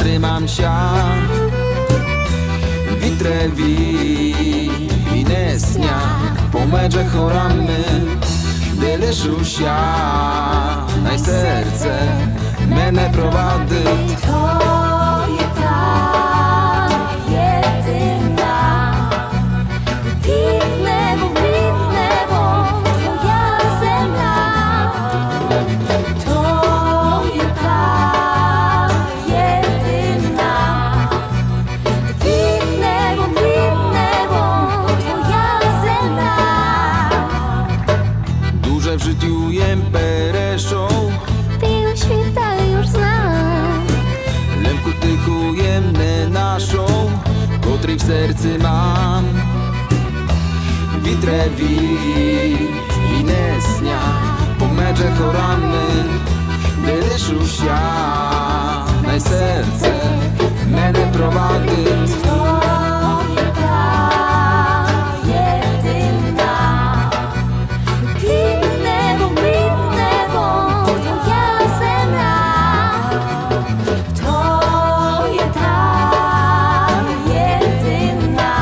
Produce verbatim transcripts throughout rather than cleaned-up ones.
Тримам ся, вітре вій, і не сня, помедже горами, де лишу ся, най серце мене провадить. То є та єдина, під небом, під небом твоя земля. То є та єдина, під небом, під небом твоя земля. Дуже в житю єм перешов, ти у світа юж знав. Лем кутику єм не нашов, котрий в серци мам. Вітре вій, і не сня, помедже горами, де лишу ся, най серце мене провадить. То є та єдина, під небом, під небом твоя земля. То є та єдина,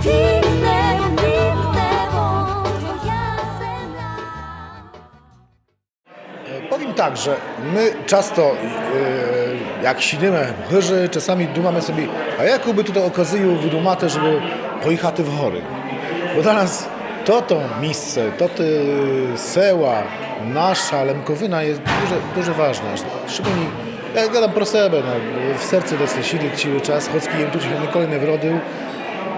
під небом, під небом твоя земля. Е, повім так, же мы часто, е, як сідиме в хыжи, часами думаме собі, а яку бы туй оказию выдумати, жебы поіхати в горы. Бо для нас тото місце, тоты села, наша Лемковина є дуже, дуже важна. Щеблені, я гадам про себе, но, в серци десь сідит цілий час, хоцкі єм туй ся николи не вродив,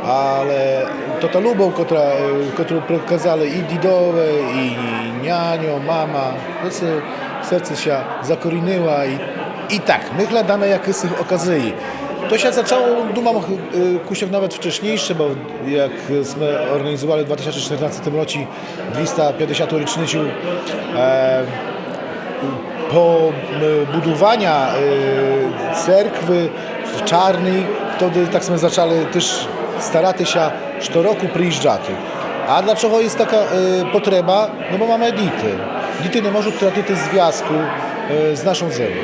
але то та любов, котра, е, котру показали і дідове, і няньо, мама, то се в серци ся закорінила і, і так, мы глядаме якысых оказиі. То ся зачало, думам, е, кусьок навет вчаснійше, бо як сме орґанізували в два тисячы штернадцятым році двіста пятдесяту річницю, е, по, е, будуваня, е, церкви в Чарній, тоды так сме зачали тыж старати ся што року приїжджати. А для чого є така, е, потреба? Но бо маме діти. Діти не можуть тратити звязку, е, з нашом землёв.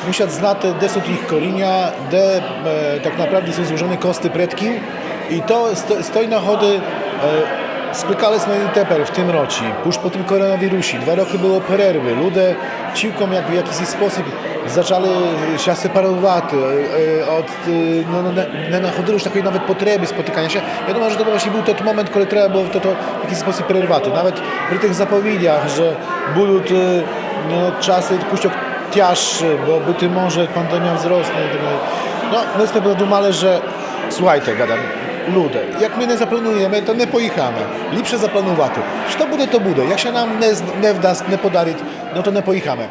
Мусят знати, де сут їх коріня, де, е, так направде сут зложены кости предків. І то з, з той нагоды, е, скликали сме і тепер в тым році, уж по тым коронавірусі. Два рокы было перервы. Люде цілком як в якысий спосіб зачали ся сепаровати, е, е, од, е, но, но, не, не находили уж такой навет потребы спотиканя ся. Я думам, же то власні был тот момент, коли треба было то, то в якысий спосіб перервати. Навет при тых заповідях, же будут, е, но, часы кусьок тяжшы, бо быти може пандемія взросне і так далей. Но, мы сме подумали, же Слухайте, гадам, люде, як мы не заплануєме, то не поїхаме. Ліпше запланувати. Што буде, то буде. Як ся нам не з-, не вдаст, не подарит, но то не поїхаме.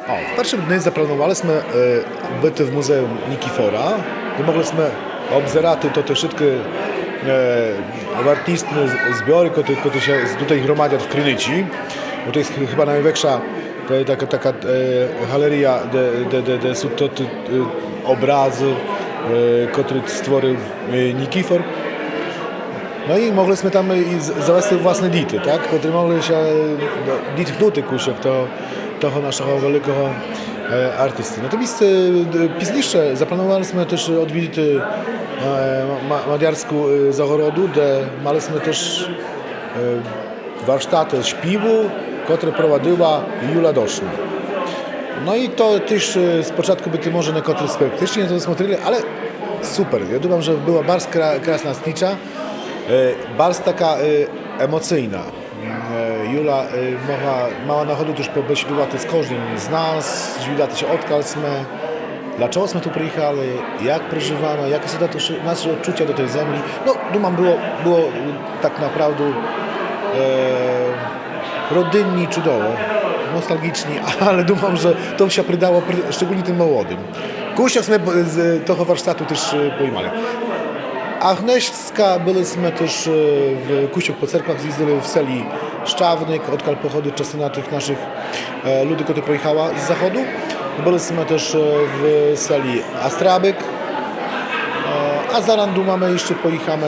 О, в першым дни запланували сме, е, быти в музею Нікіфора, де могли сме обзерати тоты вшыткы, е, артистны з-, зборы, котры, котры ся з-, тутай громадят в Криниці. Бо то є х-, хыба найвекша, е, така, така, е, галерія, де, де, де, де сут тоты, е, образы, е, котры створив, е, Нікіфор. Но і могли сме там і з-, завести власне діти, так? Котры могли ся, е, дітхнути кусьок того, того нашого великого, е, артисты. Натоміст, е, д-, пізніше запланували сме тыж одвідати, е, ма-, мадярску, е, загороду, де мали сме тыж, е, варштаты шпіву, котры провадила Юля Дошна. Но і то тыж, е, спочатку быти може некотры скептычні на то смотрили, але супер. Я думам, же была барз кра-, красна стріча, е, барз така, е, емоцийна. Е, Юля, е, могла, мала нагоду тыж побесідувати з каждым з нас, звідати ся, одкаль сме. Для чого сьме ту приїхали, як проживаме, яке суть наші, наші одчуття до тої землі. Но, думам, было, было так направду, е, родинні, чудово, носталґічні, але думам, же то ся придало, при-, щеґулні тым молодым. Кусьок сьме з того варштату тіж, е, поймали. А гнеска были сьме тіж, е, в кусьок по церквах зїздили в селі Щавник, одкаль походит частина тых нашых, е, люди, котры приїхала з заходу. Были сьме тіж, е, в селі Астрабик. Е, а зараз думаме, іщы поїхаме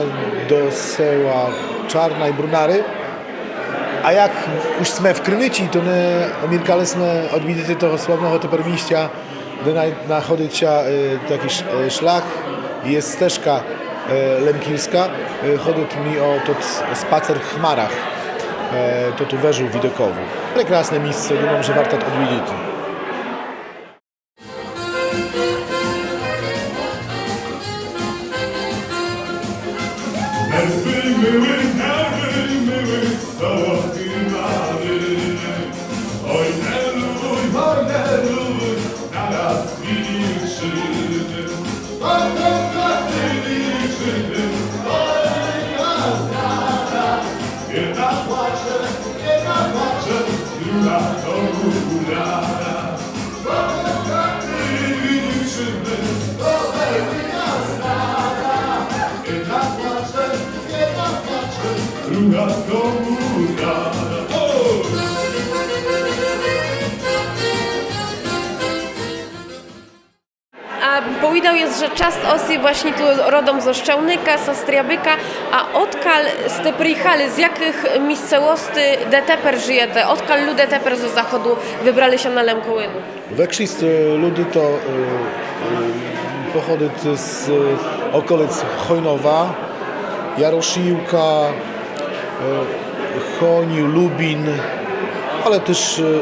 до села Чарна і Брунары. А як уж сьме в Криници, то не оміркали сьме одвідити того славного тепер місця, де на-, находит ся, е, такій ш-, е, шлях, єст стежка, е, лемківска, е, ходит мі о тот с-, спацер в хмарах, е, то ту вежу видокову. Прекрасне місце, думам, же варто одвідити. А повідал єс, же част осіб власні ту родом зо Щавника, зо Астрабика, а одкаль сте приїхали, з якых місцевости, де тепер жыєте, одкаль люде тепер зо заходу выбрали ся на Лемковину? Векшіст, е, люди то, е, е, походит з, е, околиц Хойнова, Ярошівка, е, Хонів, Лубін, але тіж, е, е,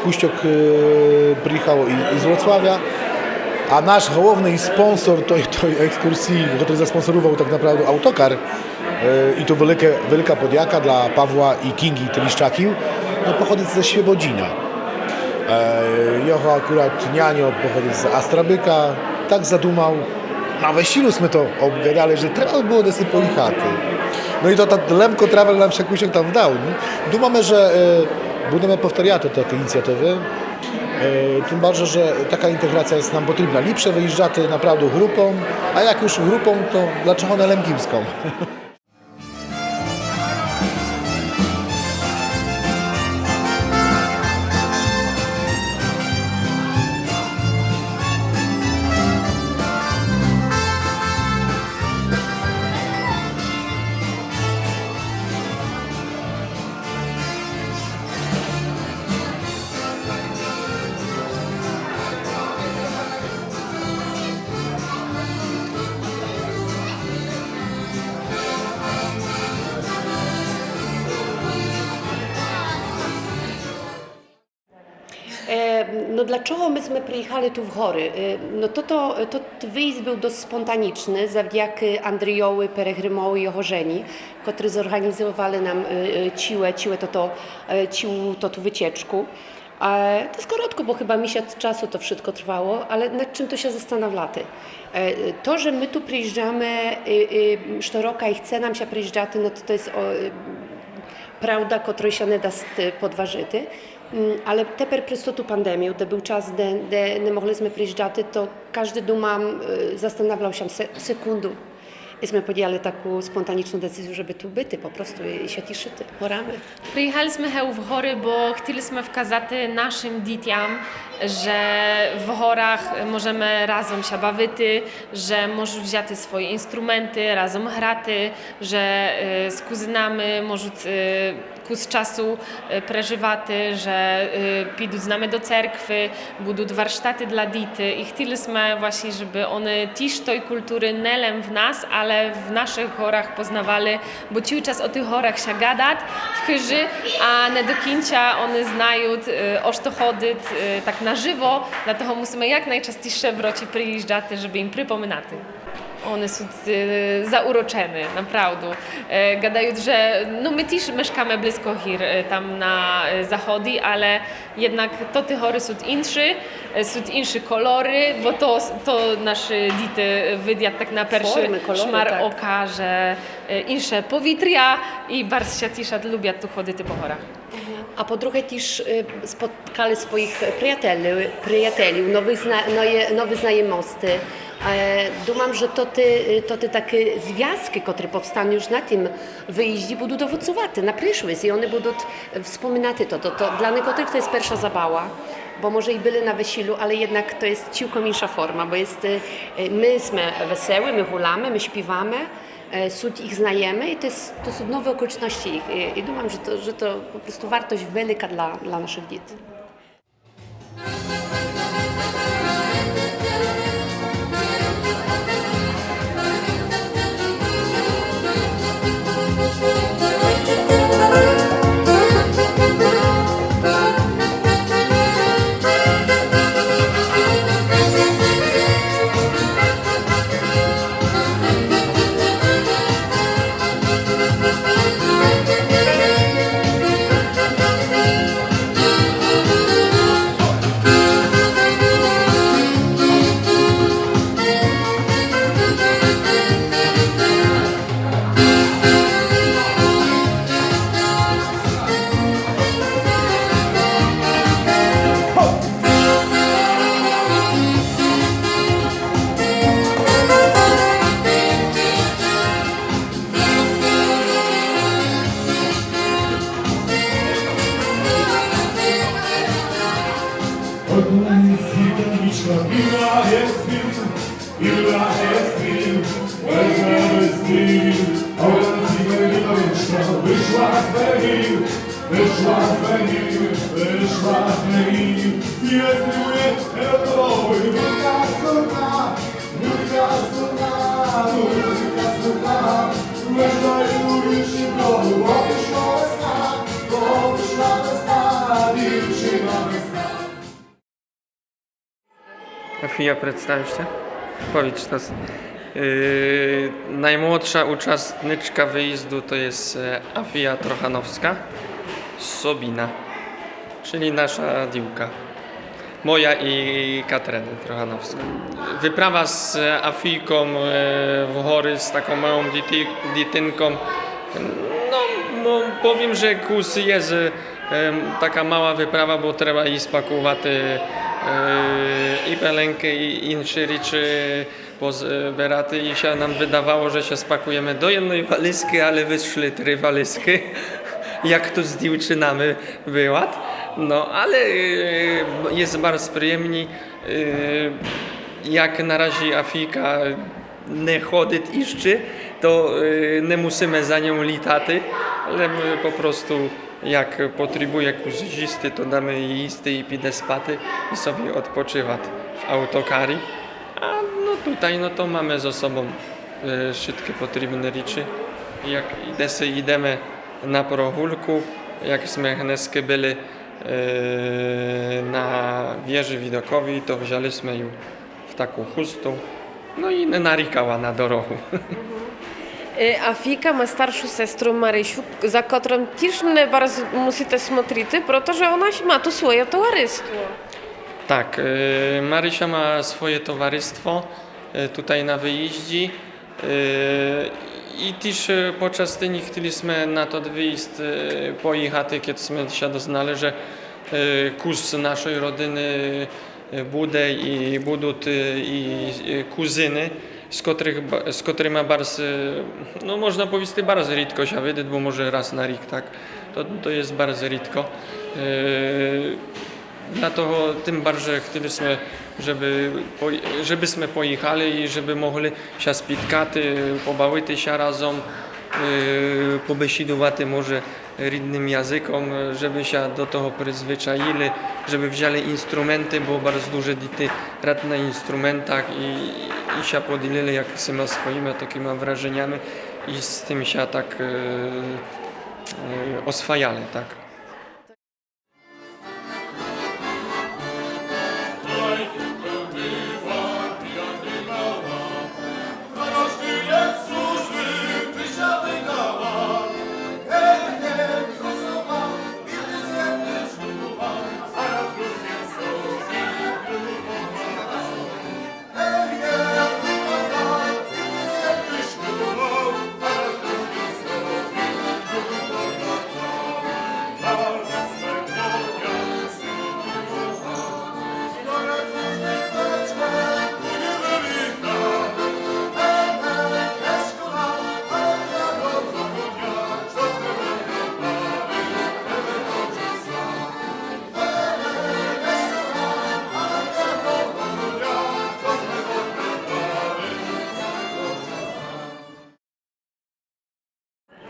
кусьок, е, приїхало і, і з Вроцлавя. А наш головный спонсор той, той екскурсиі, котрый заспонсорувал так направду автокар, е, і то велике, велика подяка для Павла і Кінґы Теліщаків, но, походит зо Свободзіна. Е, його акурат няньо походит з Астрабика, так задумал. На весілю сьме то обґадали, же треба было десь поїхати. Но і то та Лемко Травел нам ся кусьок там вдал, ні? Думаме, же, е, будеме повторяти такі ініціативы. Е, тым барже, же така інтеґрація єст нам потрібна. Ліпше выїжджати направду ґрупом, а як уж ґрупом, то для чого не лемківском? Е, но, для чого мы сьме приїхали ту в горы? Е, но, тото, тот выїзд был досц спонтанічный, завдякы Андрійови Перегримови і його жені, котры зорґанізовали нам, е, е, ціле, ціле тото, е, цілу тоту вычечку. Е, то скоротко, бо хыба місяц часу то вшытко трвало, але над чым ту ся застанавляти? Е, то, же мы ту приїжджаме, е, е, шторока і хце нам ся приїжджати, но то, то єст, о, е, правда, котрой ся не даст, е, подважыти. М, але тепер през тоту пандемію, де был час, де, де не могли сьме приїжджати, то каждый, думам, е, застанавлял ся се-, секунду. І сьме подяли таку спонтанічну децизію, жебы ту быти по просту і, і ся тішыти горами. Приїхали сьме гев в горы, бо хтіли сьме вказати нашым дітям, же в горах можеме разом ся бавити, же можут взяти свої інструменты, разом грати, же, е, з кузинами можут, е, кус часу, е, прежывати, же, е, підут з нами до церкви, будут варштаты для діти. І хтіли сьме власні, жебы они тіж той културы не лем в нас, але в нашых горах познавали, бо цілий час о тых горах ся гадат в хыжи, а не до кінця они знают, е, о што ходит, е, так на живо. Для того мусиме як найчастійше в році приїжджати, жебы їм припоминати. Они сут, е, заурочены, направду. Е, гадают, же, но, мы тіж мешкаме близко гір, е, там на, е, заході, але єднак тоты горы сут иншы, е, сут иншы колоры, бо то, то нашы діти видят так на першый шмар ока, же, е, инше повітря і барз ся тішат, любят ту ходити по горах. А по друге, тіж, е, споткали своіх приятелів, приятелів, новых зна-, нове, новы знайомости. Е, думам, же тоты, е, тоты такы звязкы, котры повстанут уж на тым выїзді, будут овоцувати на пришліст і они будут, е, вспоминати то, то, то. Для некотрых то єст перша забава, бо може і были на весілю, але єднак то єст цілком инша форма, бо єст, е, е, мы сме веселы, мы гуляме, мы співаме, е, сут їх знайомы і то єст, то сут новы околічности їх. І, і думам, же то, же то по просту вартость велика для, для нашых діт. Афія, представиш ся? Повідж штось. Е, наймладша участничка выїзду то єст, е, Афія Трохановска, Собіна, чылі наша дівка. Моя і Катерины Трохановска. Выправа з Афійком, е, в горы з таком малом діти-, дітинком. Но, мо-, повім, же кус єст, е, така мала выправа, бо треба і спакувати, е, і пеленкы, і иншы річы позберати. І ся нам выдавало, же ся спакуєме до єдной валізкы, але вышли три валізкы, як то з дівчынами быват. Но, але, е, єст барз приємні, е, як на разі Афійка не ходит іщы, то, е, не мусиме за ньом літати, але мы по просту, як потребує кус їсти, то даме їй їсти і піде спати, і собі одпочыват в автокарі. А, но, тутай, но, то маме зо собом, е, вшыткы потрібны річы. Як десь ідеме на прогулку, як сме гнеска были, е, на віжы відоковій, то взяли сме ю в таку хусту, но і не нарікала на дорогу. Е, Афійка ма старшу сестру Марисю, за котром тіж не барз мусите смотрити, прето же она ма ту своє товариство. Так, е, Марися ма своє товариство, е, тутай на выїзді. Е, і тіж, е, по частині хтіли сме на тот выїзд, е, поїхати, кед сме ся дознали, же, е, кус нашой родины, е, буде і будут, е, і, е, кузины, з котрых ба-, з котрыма барз, е, но, можна повісти, барз рідко ся видит, бо може раз на рік, так. То, то єст барз рідко. Е, Для того тым барже хтіли сме, жебы по-, жебы сме поїхали і жебы могли ся спіткати, побавити ся разом, е, побесідувати може рідным языком, е, жебы ся до того призвычаїли, жебы взяли інструменты, бо барз дуже діти грат на інструментах і, і ся поділили якыма своїма такыма враженями і з тым ся так, е, е, осваяли, так.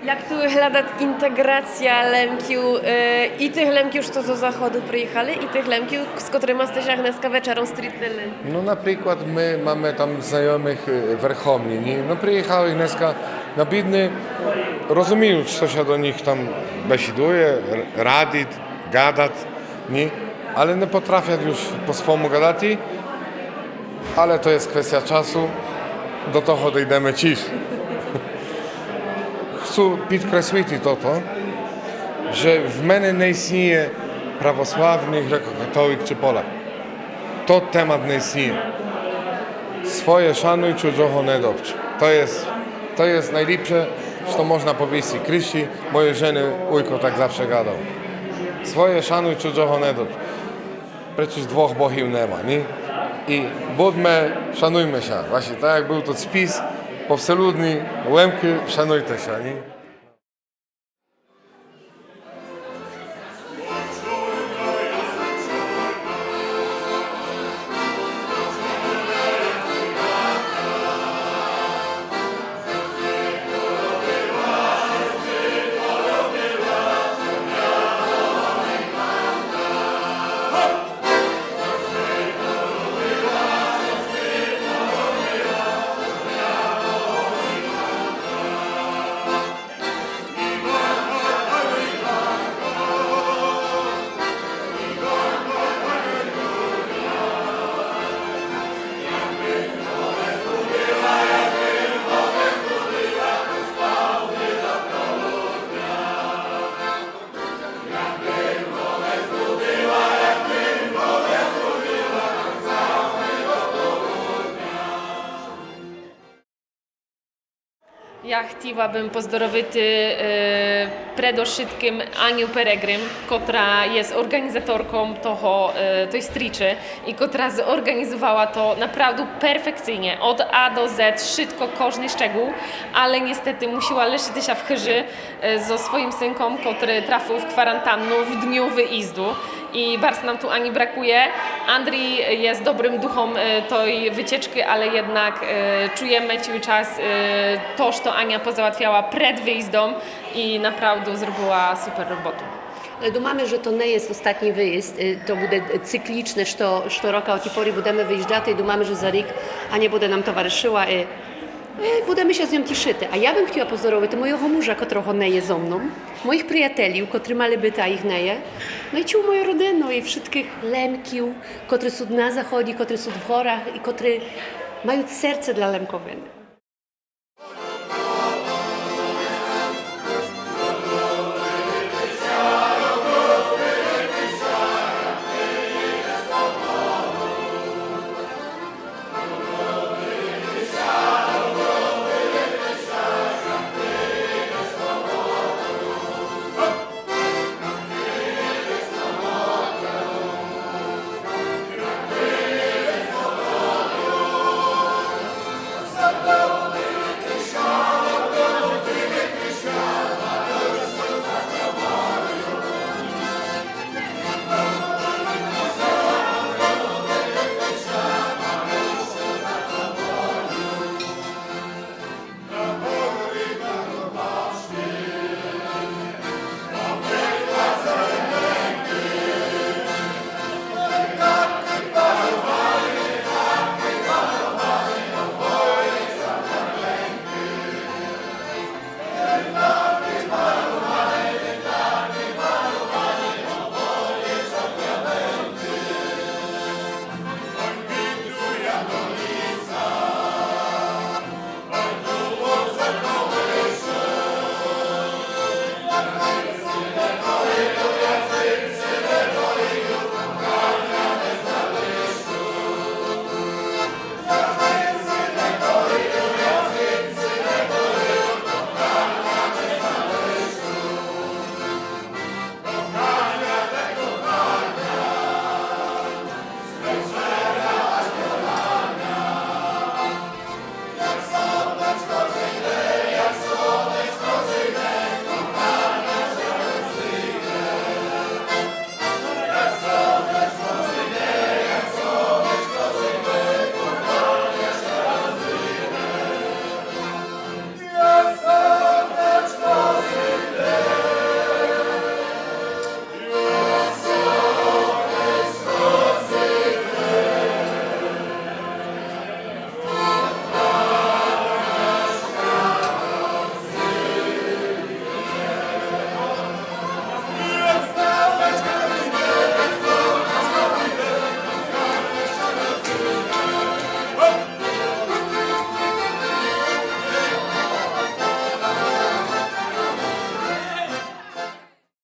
Як ту выглядат інтеґрация Лемків, е, і тых Лемків, што зо заходу приїхали, і тых Лемків, з котрыма сте ся днеска вечером стрітили? Но, наприклад, мы маме там знайомых, е, Верховни, ні? Но, приїхали днеска на бідны, розуміют, што ся до них там бесідує, р-, радит, гадат, ні? Але не потрафят юж по свому гадати, але то єст квестия часу, до того дойдеме тіж. Хцу підкреслити тото, же в мене не існує православный, грекокатолик ци Поляк. Тот темат не існує. Своє шануй, чужого не топч. То єст, то єст найліпше, што можна повісти. Криші, мойой жены уйко так завше гадал. Своє шануй, чужого не топч. Прецеж двох богів нема, ні? І будме, шануйме ся. Власні, так як был тот спіс, повселудні, Лемкы, шануйте ся, ні? Я хотіла бым поздоровити, е, предовшыткым Аню Перегрим, котра єст орґанізаторком того, е, той стрічы і котра зорґанізувала то направду перфекцийно, од А до З, вшытко, кожный щеґул, але нестети мусіла лишыти ся в хыжы, е, зо своім сынком, котрый трафил в кварантанну в дню выізду. І барз нам ту Ані бракує. Андрій єст добрым духом, е, той вычечкы, але єднак, е, чуєме цілий час, е, то, што Аня позалатвяла пред выіздом і направду зробила супер роботу. Але думаме, же то не єст остатній выізд, е, то буде циклічне, што, што рока о тій порі будеме выізджати і думаме, же за рік Аня буде нам товаришыла, е, Е, будеме ся з ньом тішыти. А я бым хотіла поздоровити мойого мужа, котрого не є зо мном, моїх приятелів, котры мали быти, а їх не є. Но і цілу мою родину, і вшыткых Лемків, котры сут на заході, котры сут в горах і котры мают серце для Лемковины.